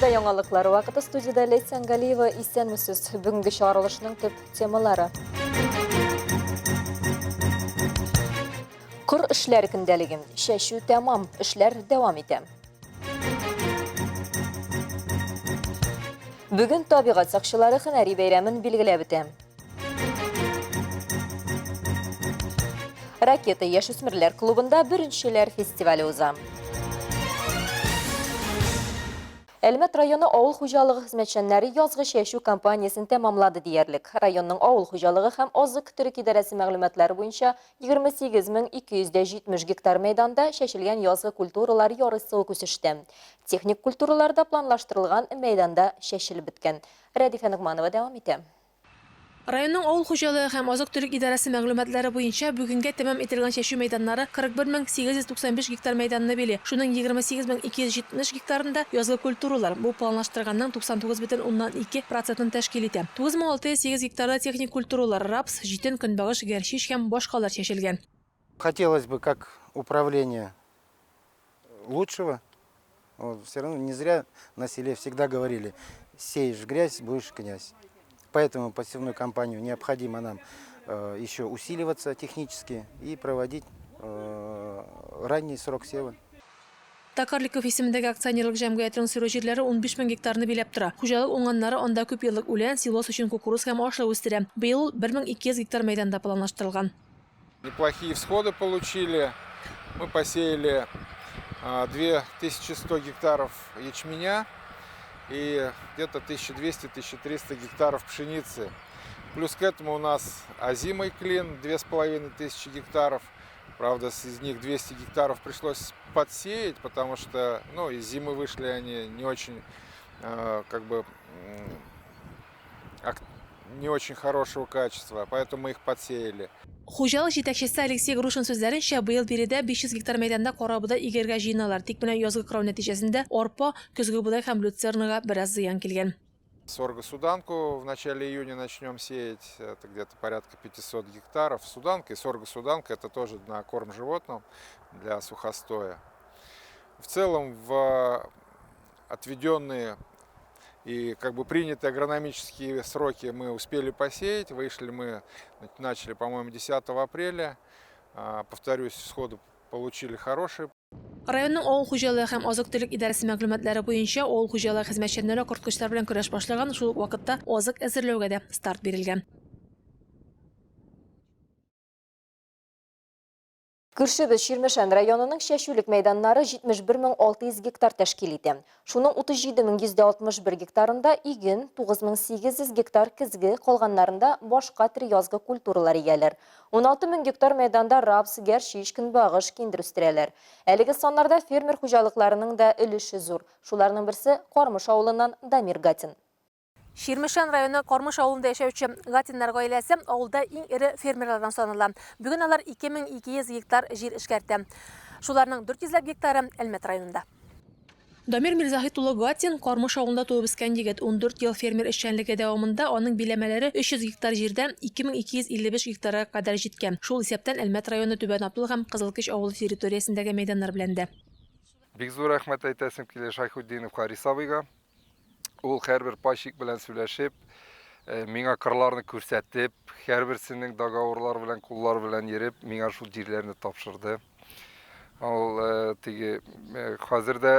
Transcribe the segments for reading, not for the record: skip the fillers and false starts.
Эфирда яңалыклар вакыты студиядә Ләйсән Галиева исәнмесез. Бүгенге чыгарылышның төп темалары. Кыр эшләр көндәлеге. Чәчү тәмам, эшләр дәвам итә. Бүген табигать сакчылары һөнәри бәйрәмен билгеләп үтә. Ракета яшүсмерләр клубында беренчеләр фестивале уза. Әлмәт районы авыл хуҗалыгы хезмәтчәннәре язгы чәчү кампаниясен тәмамлады диярлек. Районның авыл хуҗалыгы һәм азык-төлек идарәсе мәгълүматлары буенча 28270 гектар мәйданда чәчелгән язгы культуралар ярыйсы ук үсештә. Техник культуралар да планлаштырылган мәйданда чәчелеп беткән. Рәдифә Ногманова дәвам итә. Районның авыл хуҗалыгы һәм азык-төлек идарәсе мәгълүматлары буенча, бүгенгә тәмам ителгән чәчү мәйданнары 41 мең 895 гектар мәйданны били. Шуның 28 мең 270 гектарында язгы культуралар, бу планлаштырганның 99,2 процентын тәшкил итә. 9608 гектарда техник культуралар, рапс, җитен, көнбагыш, гәрчич һәм башкалар чәчелгән. Хотелось бы, как управление лучшего. Вот, все равно не зря на селе всегда говорили, сеешь грязь, будешь князь. Поэтому посевную кампанию необходимо нам э, еще усиливаться технически и проводить э, ранний срок сева. Токарликов исемендәге акционерлык җәмгыятенең сөрү җирләре 15 мең гектарны биләп тора. Хуҗалык уңганнары анда күпьеллык үлән, силос өчен кукуруз һәм ашлык үстерә. Быел ул 1200 гектар мәйданда планлаштырылган. Неплохие всходы получили. Мы посеяли 2100 гектаров ячменя и где-то 1200-1300 гектаров пшеницы. Плюс к этому у нас озимый клин 2500 гектаров. Правда, из них 200 гектаров пришлось подсеять, потому что ну, из зимы вышли они не очень, как бы, не очень хорошего качества, поэтому мы их подсеяли. Хуҗалык җитәкчесе Алексей Грушин сүзләренчә, быел биредә 500 гектар мәйданда карабодай игәргә җыеналар. Тик менә язгы кырау нәтиҗәсендә арпа, көзге бодай һәм люцернага бераз зыян килгән. Сорго-суданку в начале июня начнем сеять, это где-то порядка 500 гектаров. Суданка и сорго-суданка это тоже на корм животным для сухостоя. В целом в отведенные и как бы принятые агрономические сроки мы успели посеять. Вышли мы, начали, по-моему, 10 апреля. Повторюсь, всходы получили хорошие. Районның авыл хуҗалыгы һәм азык-төлек идарәсе мәгълүматлары буенча, авыл хуҗалыгы хезмәтчәннәре корткычлар белән көрәш башлаган, шул ук вакытта азык әзерләүгә дә старт бирелгән. Күршебез Чирмешән районының чәчүлек мәйданнары 71600 гектар тәшкил итә. Шуның 37161 гектарында иген, 9800 гектар көзге, калганнарында башка төр язгы культуралар игәләр. 16 мең гектар мәйданда рапс, гәрчич, көнбагыш, киндер үстерәләр. Әлеге саннарда фермер хуҗалыкларының да өлеше зур. Шуларның берсе, Кармыш авылыннан Дамир Гатин. Чирмешән районы Кармыш авылында яшәүче Гатиннар гаиләсе авылда иң эре фермерлардан санала. Бүген алар 2200 гектар җир эшкәртә. Шуларның 400 ләп гектары Әлмәт районында. Дамир Мирзаһит улы Гатин, Кармыш авылында туып үскән егет. 14 ел фермер эшчәнлеге дәвамында аның биләмәләре 300 гектар җирдән 2255 гектарга кадәр җиткән. Шул исәптән Әлмәт районы Түбән Аплы һәм Кызылкич авылы территориясендәге мәйданнар белән дә. Бик зур рәхмәт әйтәсем килә Шайхутдинов Харис абыйга. Ул һәрбер пайщик белән сөйләшеп, э, миңа кырларны күрсәтеп, һәрберсенең договорлар белән, куллар белән йөреп, миңа шул җирләрне тапшырды. Ул э, теге э, хәзер дә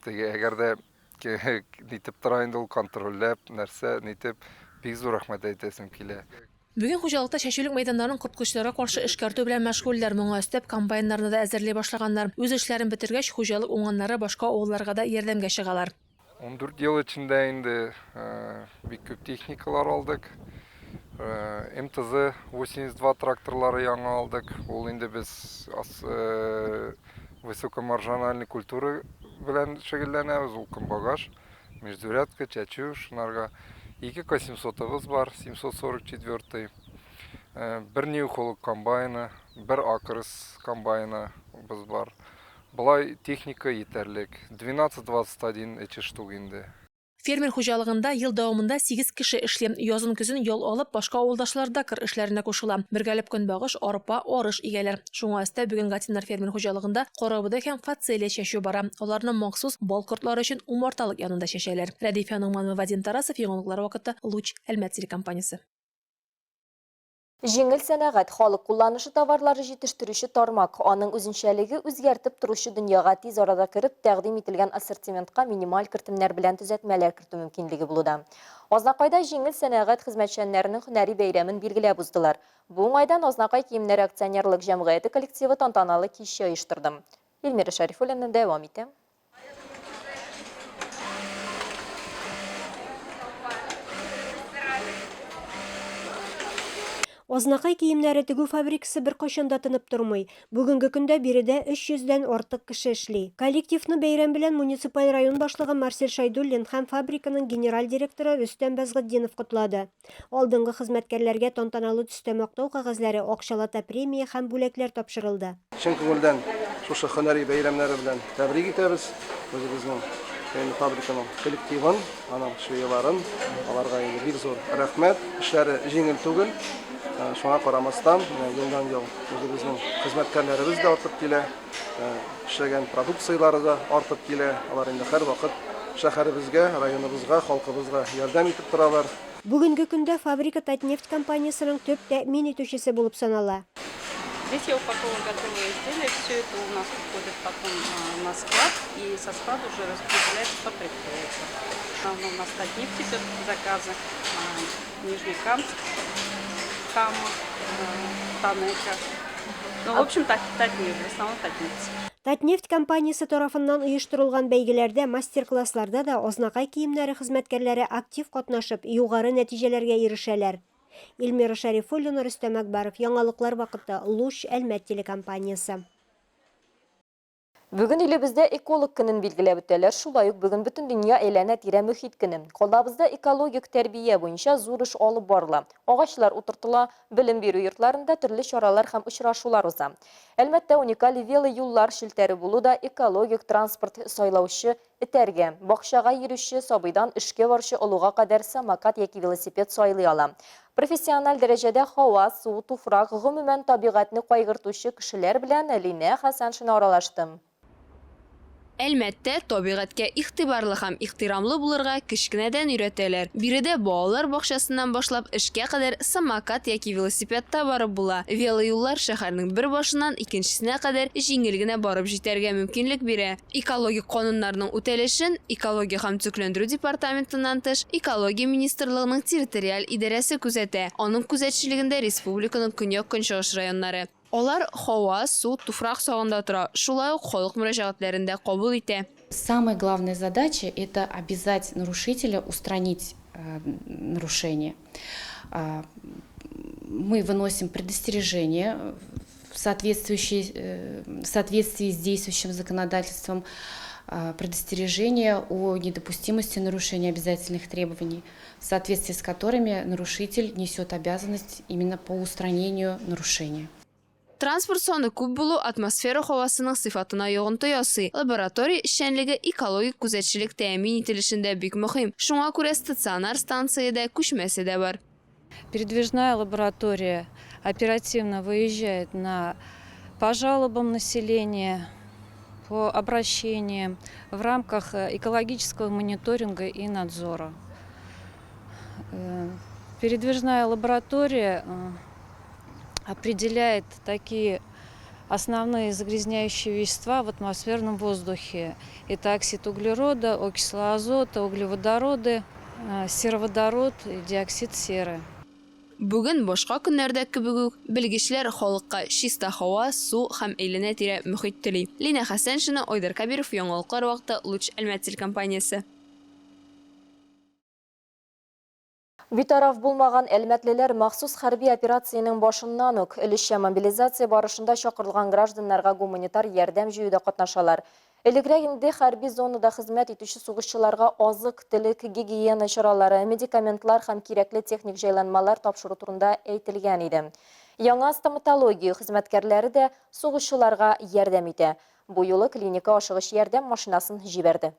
теге әгәр дә нитеп тора инде ул контрольләп, нәрсә нитеп, бик зур рәхмәт әйтәсем килә. Бүген хуҗалыкта чәчүлек мәйданнарын корткычларга каршы эшкәртү белән мәшгульләр. Моңа өстәп, комбайннарны да әзерли башлаганнар. Үз эшләрен бетергәч, хуҗалык уңганнары башка авылларга да ярдәмгә чыгалар. 14 ел эчендә инде бик күп техникалар алдык. МТЗ 82 тракторлары яңа алдык. Ул инде без высокомаржинальный культура белән шөгыльләнәбез, ул көнбагаш. Междурядка, чәчү, шунарга. Ике К-700-ыбыз бар, 744-й. Э, бер Ньюхолог комбайны, бер Акрос комбайныбыз бар. Болай техника етәрлек. 12-21 эче штук инде. Фермер хуҗалыгында ел дәвамында сигез кеше эшли. Язын-көзен ял алып, башка авылдашлар да кыр эшләренә кушыла. Бергәләп көнбагыш, арпа, арыш игәләр. Шуңа өстәп, бүген Гатиннар фермер хуҗалыгында карабодай һәм фацелия чәчү бара. Аларны махсус бал кортлары өчен умарталык янында чәчәләр. Рәдифә Ногманова, Вадим Тарасов, Яңалыклар вакыты, Луч, Әлмәт телекомпаниясе. Җиңел сәнәгать, халык кулланышы товарлары җитештерүче тармак. Аның үзенчәлеге, үзгәртеп торучы дөньяга тиз арада кереп, тәкъдим ителгән ассортиментка минималь кертемнәр белән төзәтмәләр кертү мөмкинлеге булуда. Азнакайда җиңел сәнәгать хезмәтчәннәренең һөнәри бәйрәмен билгеләп уздылар. Бу уңайдан Азнакай киемнәре акционерлык җәмгыяте коллективы тантаналы кичә оештырды. Эльмира Шәрифуллина дәвам итә. Азнакай киемнәре тегү фабрикасы беркайчан да тынып тормый. Бүгенге көндә биредә 300 дән артык кеше эшли. Коллективны бәйрәм белән муниципаль район башлыгы Марсель Шәйдуллин һәм фабриканың генераль директоры Рөстәм Бәзгытдинов котлады. Алдынгы хезмәткәрләргә тантаналы төстә мактау кәгазьләре, акчалата премия һәм бүләкләр тапшырылды. Чын күңелдән шушы һөнәри бәйрәмнәре белән тәбрик итәбез үзебезнең инде фабриканың коллективын, аның швеяларын. Аларга инде бик зур рәхмәт. Эшләре җиңел түгел. Шуңа карамастан, менә елдан-ел үзебезнең хезмәткәрләребез дә артып килә, эшләгән продукцияләре дә артып килә. Алар инде һәрвакыт шәһәребезгә, районыбызга, халкыбызга ярдәм итеп торалар. Бүгенге көндә фабрика Татнефть компаниясенең төп тәэмин итүчесе булып санала. Здесь я упаковываю готовые изделия, все это у нас уходит потом на склад, и со склада уже распределяется по предприятиям. В основном у нас Татнефть идет заказы, Нижнекамск, Кама, Танека. Ну, в общем, Татнефть, в основном Татнефть. Татнефть компаниясе тарафыннан оештырылган бәйгеләрдә, мастер-классларда да Азнакай киемнәре хезмәткәрләре актив катнашып, югары нәтиҗәләргә ирешәләр. Эльмира Шәрифуллина, Рөстәм Әкбаров, Яңалыклар вакыты, Луч, Әлмәт телекомпаниясе. Бүген илебездә эколог көнен билгеләп үтәләр. Шулай ук бүген Бөтендөнья әйләнә-тирә мөхит көне. Калабызда экологик тәрбия буенча зур эш алып барыла. Агачлар утыртыла, белем бирү йортларында төрле чаралар һәм очрашулар уза. Әлмәттә уникаль велоюллар челтәре булу да экологик транспорт сайлаучы этәргә. Бакчага йөрүче сабыйдан эшкә баручы олыга кадәр самокат яки велосипед сайлый ала. Профессиональ дәрәҗәдә һава, су, туфрак, гомумән, табигатьне кайгыртучы кешеләр белән Линә Хәсәншина аралашты. Әлмәттә табигатькә игътибарлы һәм ихтирамлы булырга кечкенәдән өйрәтәләр. Биредә балалар бакчасыннан башлап эшкә кадәр самокат яки велосипедта барып була. Велоюллар шәһәрнең бер башыннан икенчесенә кадәр җиңел генә барып җитәргә мөмкинлек бирә. Экологик кануннарның үтәлешен Экология һәм төзекләндерү департаментыннан тыш, Экология министрлыгының территориаль идарәсе күзәтә, аның күзәтчелегендә республиканың көньяк-көнчыгыш районнары. Алар һава, су, туфрак сагында тора, шулай ук халык мөрәҗәгатьләрен дә кабул итә. Самая главная задача, это обязать нарушителя устранить нарушение. Мы выносим предостережение в соответствующей, в соответствии с действующим законодательством, предостережение о недопустимости нарушения обязательных требований, в соответствии с которыми нарушитель несет обязанность именно по устранению нарушения. Транспорт саны күп булу атмосфера һавасының сыйфатына йогынты ясый. Лаборатория эшчәнлеге экологик күзәтчелек тәэмин ителешендә бик мөһим. Шуңа күрә стационар станция дә, күчмәсе дә бар. Передвижная лаборатория оперативно выезжает на по жалобам населения, по обращениям в рамках экологического мониторинга и надзора. Передвижная лаборатория определяет такие основные загрязняющие вещества в атмосферном воздухе. Это оксид углерода, окислы азота, углеводороды, сероводород и диоксид серы. Бүген башка көннәрдә кебек үк, белгечләр халыкка чиста һава, су һәм әйләнә-тирә мөхит тели. Лина Хәсәншина, Айдар Кәбиров, Яңалыклар вакыты, Луч Әлмәт телекомпаниясе. Битараф булмаган әлмәтлеләр махсус хәрби операциянең башыннан ук өлешчә мобилизация барышында чакырылган гражданнарга гуманитар ярдәм җыюда катнашалар. Элегрәк инде хәрби зонада хезмәт итүче сугышчыларга азык-төлек, гигиена чаралары, медикаментлар һәм кирәкле техник җайланмалар тапшыру турында әйтелгән иде. Яңа стоматология хезмәткәрләре дә сугышчыларга ярдәм итә. Бу юлы клиника ашыгыч ярдәм машинасын җибәрде.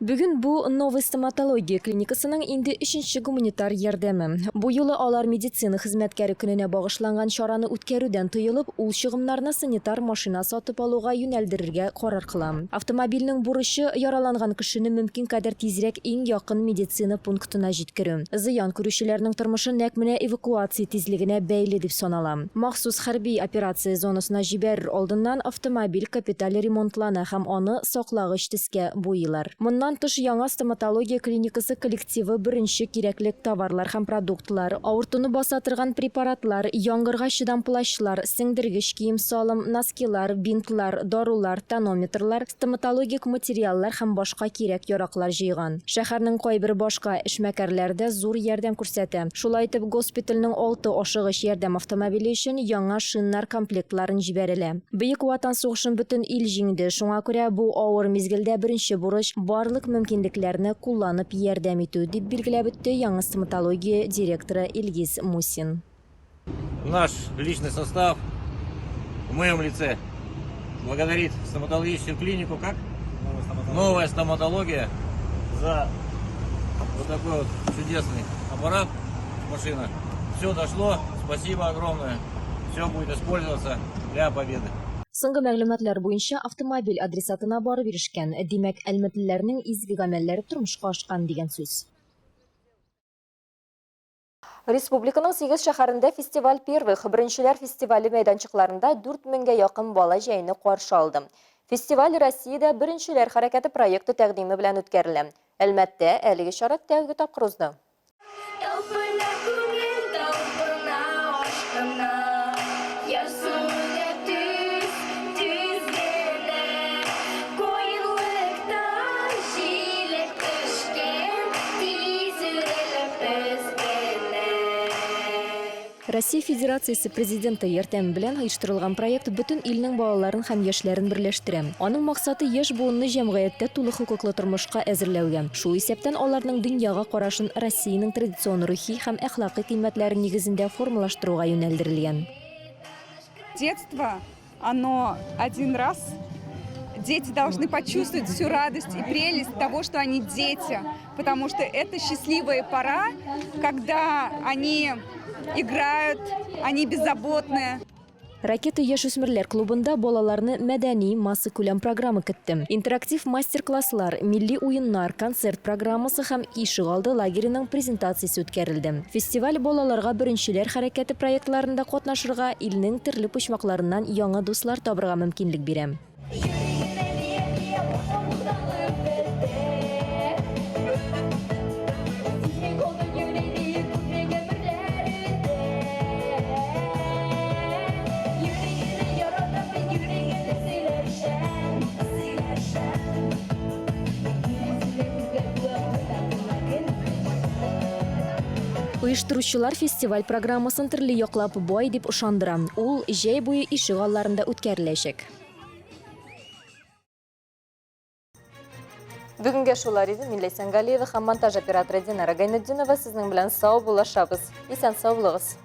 Бүген бу Новая стоматология клиникасының инде өченче гуманитар ярдәме. Бу юлы алар медицина хезмәткәре көненә багышланган чараны үткәрүдән тыелып, ул чыгымнарны санитар машина сатып алуга юнәлдерергә карар кыла. Автомобильнең бурычы, яраланган кешене мөмкин кадәр тизрәк иң якын медицина пунктына җиткерү. Зыян күрүчеләрнең тормышы нәкъ менә эвакуация тизлегенә бәйле дип санала. Махсус хәрби операция зонасына җибәрер алдыннан автомобиль капиталь ремонтлана һәм аны саклагыч төскә буйыйлар. Моннан тыш, яңа стоматология клиникасы коллективы беренче кирәкле товарлар һәм продуктлар, авыртуны баса торган препаратлар, яңгырга чыдам плащлар, сеңдергеч кием-салым, носкилар, бинтлар, дарулар, тонометрлар, стоматологик материаллар һәм башка кирәк-яраклар җыйган. Шәһәрнең кайбер башка эшмәкәрләре дә зур ярдәм күрсәтә. Шулай итеп, госпитальнең алты ашыгыч ярдәм автомобиле өчен яңа шиннар комплектларын җибәрелә. Бөек Ватан сугышын бөтен ил җиңде, шуңа күрә бу авыр мизгелдә беренче бурыч, барлык мөмкинлекләрне кулланып ярдәм итү, дип билгеләп үтте яңа стоматология директоры Илгиз Мусин. Наш личный состав в моем лице благодарит стоматологическую клинику как? Новая стоматология за вот такой вот чудесный аппарат, машина. Все дошло, спасибо огромное. Все будет использоваться для победы. Соңгы мәгълүматлар буенча, автомобиль адресатына барып ирешкән. Димәк, әлмәтлеләрнең изге гамәлләре тормышка ашкан дигән сүз. Республиканың сигез шәһәрендә Фестиваль первых, Беренчеләр фестивале мәйданчыкларында 4 меңгә якын бала җәйне каршы алды. Фестиваль Россиядә Беренчеләр хәрәкәте проекты тәкъдиме белән үткәрелә. Әлмәттә әлеге чара тәүге тапкыр узды. Талпына күңел, талпына, ашкына, Ярсу да төз, төз генә. Каенлыкта җиләк пешкән, Тиз үрелеп өз генә. Россия Федерациясе Президенты ярдәме белән оештырылган проект бөтен илнең балаларын һәм яшьләрен берләштерә. Аның максаты, яшь буынны җәмгыятьтә тулы хокуклы тормышка әзерләүгә, шул исәптән аларның дөньяга карашын Россиянең традицион рухи һәм әхлакый кыйммәтләре нигезендә формалаштыруга юнәлдерелгән. Детство, оно один раз. Дети должны почувствовать всю радость и прелесть того, что они дети, потому что это счастливая пора, когда они играют, они беззаботные. Ракета яшүсмерләр клубында балаларны мәдәни, массакүләм программа көтте. Интерактив мастер-класслар, милли уеннар, концерт программасы һәм ишегалды лагереның презентациясе үткәрелде. Фестиваль балаларга Беренчеләр хәрәкәте проектларында катнашырга, илнең төрле почмакларыннан яңа дуслар табырга мөмкинлек бирә. Оештыручылар фестиваль программасын төрле яклап бай дип ышандыра. Ул җәй буе ишегалларында үткәреләчәк. Бүгенгә шулар иде. Мин Ләйсән Галиева һәм монтаж операторы Динара Гайнетдинова сезнең белән сау булашабыз. Исән сау булыгыз.